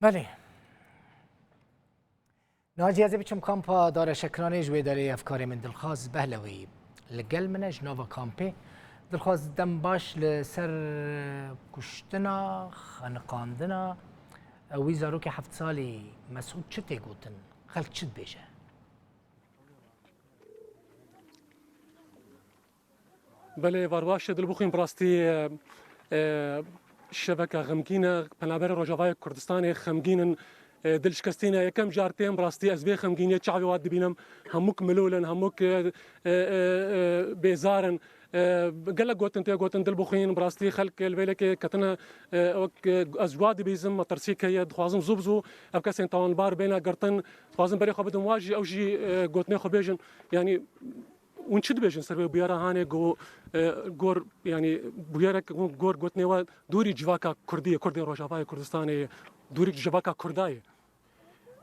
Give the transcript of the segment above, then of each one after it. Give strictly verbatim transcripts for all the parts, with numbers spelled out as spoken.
Belê. Naciye, ez ê biçim kampa Dara Şekranê, ji wê derê hevkarê min Dilxaz Behlewî li gel min e, ji nava kampê. Dilxaz, dem baş. Li ser kuştina, xeniqandina wî zarokê heft salî Mesûd çi tê gotin? Xelk çi dibêje? Belê, êvar baş e, Dilbixwîn, bi rastî, e, e, şeveke xemgîn e, penaberê Rojavayê Kurdistanê xemgîn in, e, dilşikestî ne. Yekem car tên, bi rastî, ez vê xemgîniyê çavê wan dibînim. Hemûk milûl in, hemûk, e, e, e, e, bêzar in. E, gelek gotin tê gotin, Dilbixwîn, bi rastî xelk li vê lekê ketine, e, wek, e, ez ji wan dibîzim, metirsî heye, dixwazim zû bi zû ev kesên tawanbar bêne girtin. Dixwazim berê xwe bidim wan jî, ew jî, e, gotinê xwe bêjin. Yanî, Hûn çi dibêjin ser vê bûyera hanê ku, e, gor, yanî bûyerek gor gotinê we dûrî civaka Kurdî ye, Kurdên Rojavayê Kurdistanê ye, dûrî civaka Kurda ye?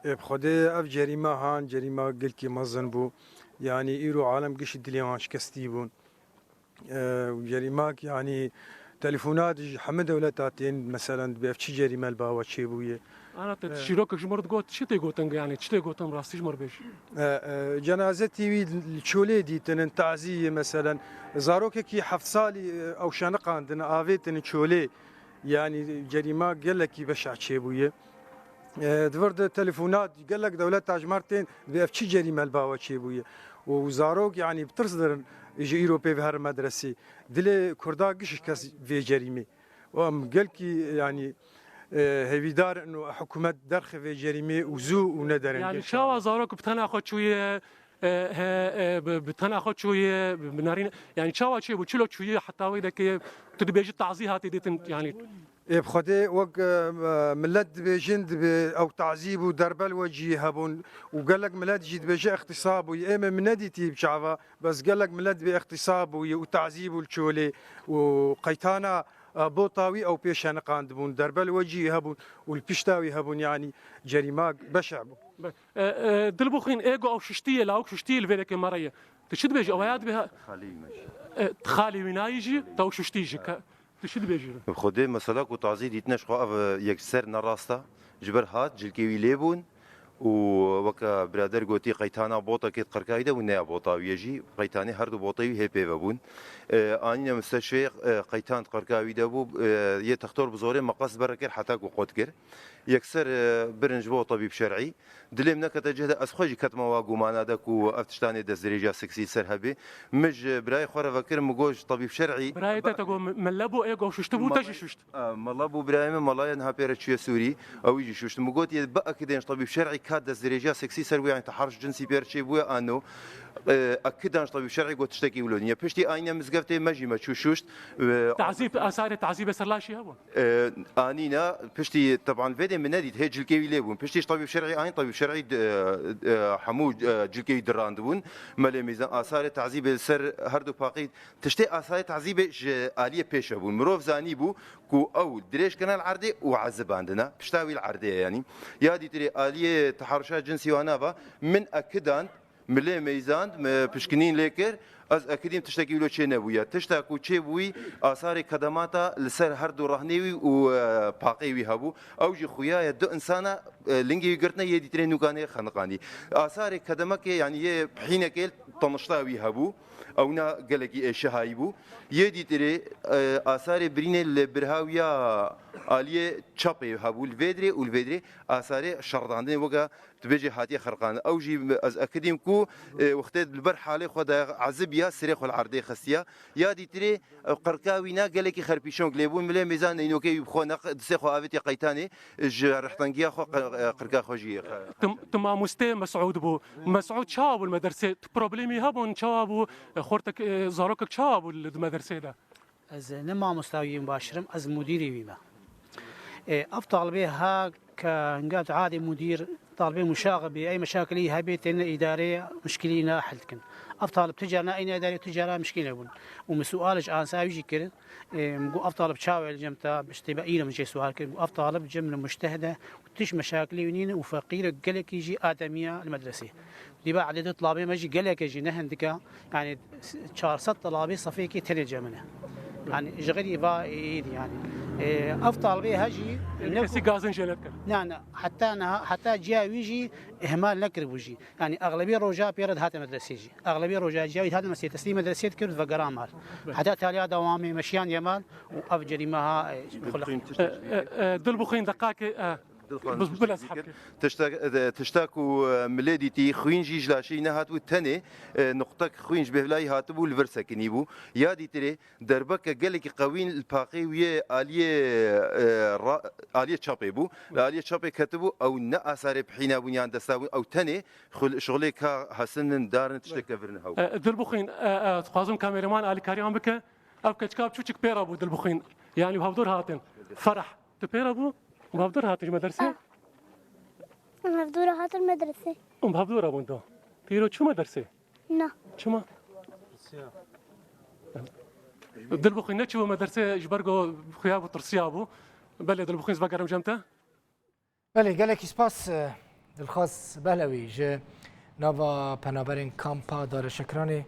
Ê, bi Xwedê ev cerîma han, cerîma gelkî mezin bû. Yanî îro alem gişî dilê wan şikestî bûn. E, cerîmak, yanî telefonat ji hemî dewleta tên, meselen, dibê ev çi cerîme li ba we çêbûye? Ana te, e, çîrokek ji mir digot, çi tê gotin, yanî çi tê gotin, rastî ji mir bêj. E, e, cenaze T V li Çolê dîtinin, tazî ye, meselen, zarokekî heft salî, e, ew şeniqandin, avêtin Çolê, yanî cerîma gelekî beşa çêbûye. E, di vir de telefonat gelek dewleta ji mir tên, dibê ev çi cerîme li ba we çêbûye. Û zarok, yanî bi tirs dirin, ji îro pê ve herin medresê. Dilê Kurda giş şikest vê cerîmê. Û em gelkî, yanî, e, hêvîdar in û hikûmet derxe vê cerîmê û zû û ne derengê. Yanî çawa zarok bi tena xwe çûye, e, he, e, bi, bi tena xwe çûye, bi, bi narîn, yanî çawa çêbû, çilo çûye heta wê dekê tu dibêjî tazî hatî dîtin, yanî. Ê, bi Xwedê wek, e, millet dibêjin, dibê ew tazî bû, derbel we cî hebûn û gelek millet jî dibêje îxtîsa bû. Ê me min nedîtî bi çava, bes gelek millet dibê îxtîsa bû û tazî bû li Çolê û qeytana, e, bota wî ew pê şeniqandibûn, derbel we cî hebûn û li pişta wî hebûn, yanî cerîma beşe bû. Be-, e, e, Dilbixwîn, ê ku ew şuştî ye, lawik şuştî ye, li vê dekê me re ye. Tu çi dibêjî? Ew ya dibê ha-, Xalî me jî. E, xalî wî nayî jî, te ew şuştî jî. Ka-, tu çi dibêjî? Bi Xwedê mesela ku tazî dîtine ji xwe ev, e, yekser ne rast e. Ji ber hat, cilkê wî lê bûn û weke birader gotî qeytana botekê di qirka wî de bû, neya bota wî ye jî. Qeytanê her du botê wî hê pê ve bûn. E, anîne misteshfê, e, qeytan di qirka wî de bû, e, yê textor bi zorê meqes ber kir heta ku qut kir. Yekser, e, birin ji bo tebîb şer'î. Dilê min nekete cih de, ez xwe jî ketime wa gumana de ku ev tiştanê destdirêjiya seksî ser hebê. Min ji birayê xwe re vekir, min got ji tebîb şer'î. Birayê te, te got me-, mele bû, ê got şuştibû, te jî şuşt. E, mele bû birayê min, meleya niha pê re çûye Sûrî, ew jî şuşt. Min got, yê biekidên ji tebîb şer'î ka destdirêjiya seksî ser bûye, yanî teharruş cinsî pê re çêbûye, an no. E, ekidan ji tebîb şer'î got tiştekî wilo nîne. Piştî anîne mizgeftê me jî me çû şuşt. E, Tazîb, asarê tazîbê ser laşî hebûn? E, anîna, piştî, teban vê dê min nedît, hê cilkê wî lê bûn. Piştî ji tebîb şer'î anîn, tebîb şer'î, e, e, hemû, e, cilkê wî dirandibûn. Melê Mîzan, asarê tazîbê li ser her du paqî, tiştê asarê tazîbê ji aliyê pêş hebûn. Mirov zanîbû ku ew dirêj kirine li erdê û ezibandine. Pişta wî li erdê ye, yanî. Ya dîtirê aliyê teharuşa cinsî wana va, min ekidan, Milê meyzand, me pişkinîn lê kir, ez ekidîm tiştekî wilo çê nebûye. Tişta ku çê bûyî, asarê kedemata li ser her du rehnê wî û, e, paqê wî hebû. Ew jî xuya ye du insana, e, lingê wî girtine, yê dîtirê nûkanê xeniqandî. Asarê kedemekê, yanî yê pihînekê tenişta wî hebû. Ewna gelekî êşihayî bû. Yê dîtirê, e, asarê birînê li birha wî ya aliyê çepê hebû, li vê dirê û li vê dirê asarê şerdandinê weke Tu bêjî hatiye xerqandin. Ew jî ez ekidîm ku, e, wextê li ber halê xwe de ezib ya, sirê xwe li erdê xistiya. Ya dîtirê, e, qirka wî na gelekî xerpîşonk lêbûn. Milê Mîzan neynokê wî bi xwe neq-, distê xwe avêtiye qeytanê, e, ji rihtengiya xwe qir-, e, qirka xwe jî, e, Tim-, tu mamostê Mesûd bû. Mesûd çawa bû li medersê? Tu problemî hebûn, çawa bû? E, xortek, e, zarokek çawa bû li, di medersê de? Ez ne mamosta wî yim başirim, ez mudîrê wî me. E, ev talibê ha ke hinga tu adê mudîr, talibê muşaxibê, ey meşakilî hebê têne îdarê, mişkilî ne hel dikin. Ev talib tu cara ne eyne îdarê, tu cara mişkîl hebûn. Û min sual ji ansa wî jî kir. E, min got ev talib çawa li cem te, işte be îro min jê sual kir. Got ev talib cem li muştehde, û tişt meşakilî wî nîne û feqîr e, gelekî jî ademiya li medresê. Dîba ededê tulabê me jî gelek e jî ne hindik e. Yanî çar sed tulabê sefekê tenê cem min e. Yanî ji xeyrî va êdî yanî. Ev talibê he jî ne Kesî gazin jê nedikir. Na, na, heta niha, heta ciya wî jî ihmal nekiribû jî. Yanî exlebî roja pê re dihate medresê jî. Exlebî roja ciya wî dihate medresê, teslîm medresê dikir, vegera mal. Heta taliya dewamê meşiyan ye mal û ev cerîme ha, e, xulaq. E, e, e, Dilbixwîn deqakê, e, Dilxan, Biz bila tiştekî saxib kir. Tiştek, e, tişta ku, e, milê dîtî, xwîn jî ji laşê wî nehatibû, tenê, e, nuqtek xwîn ji bêhvlayî hatibû, li vir sekinî bû. Ya dîtirê, derbeke gelekî qewîn li paqê wî yê aliyê, e, ra-, aliyê çapê bû. Li aliyê çapê ketibû, ew ne asarê pihîna bûn yan desta bûn, ew tenê xul-, şixulê ka hesinin, darin, tişteke vir nehew. E, Dilbixwîn, e, e, dixwazim kameraman alîkariyan bike. Ev keçika biçûçik pê re bû, Dilbixwîn. Yanî hevdor hatin. Ferah. Tu pê re bû? Û bi hevdor hatin ji medersê? Ah. Em hevdû re hatin medresê. Em bi hevdû re bûn do. Tu îro çû medersê? Na. Çima? Dilbixwîn neçûbû medersê ji ber ku xuya bû, tirsiyabû. Belê Dilbixwîn, ez vegerim cem te. Belê, gelekî spas, e, Dilxwaz Behlewî ji nava penaberên kampa Dare Şekranê.